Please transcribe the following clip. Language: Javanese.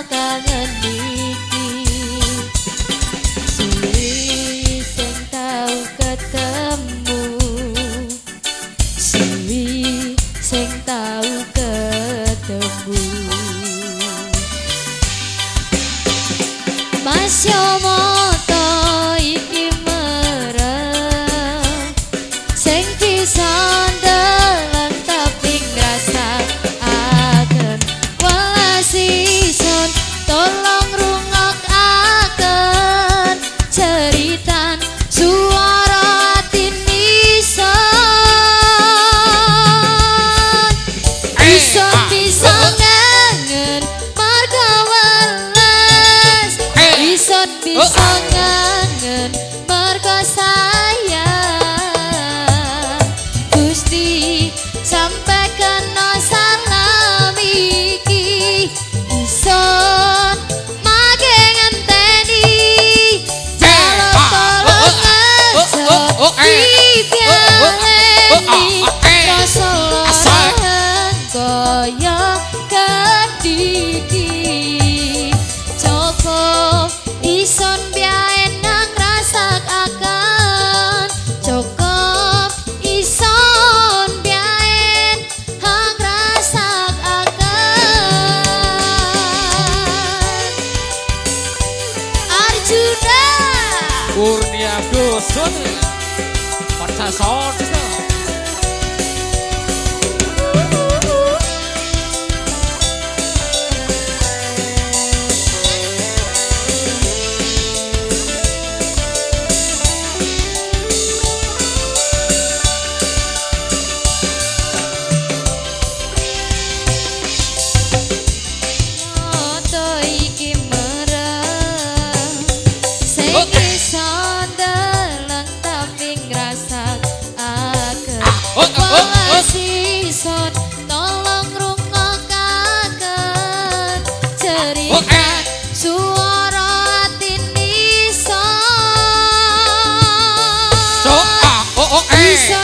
kangen iki. Suwi sing tau ketemu, suwi sing tau ketemu. Mas yo moto iki merem, sing bisa ndeleng tapi ngrasakaken welas ison. Tolong rungokaken ceritan suara ati ison. Ison bisa ngangen marga welas, ison bisa ngangen marga sayang. Gusti sampai kena salam iki, ison mage ngenteni jaluk tolong aja dibaleni, rasa lara kaya kediki. Cukup ison biaen nang rasakaken, cukup ison biaen hang rasakaken. Arjuna Kurnia Dusun Panca Sound. Moto iki merem, sing iso ndeleng tapi ngrasakaken welas ison. Tolong rungokaken cerita suara ati ison. Ison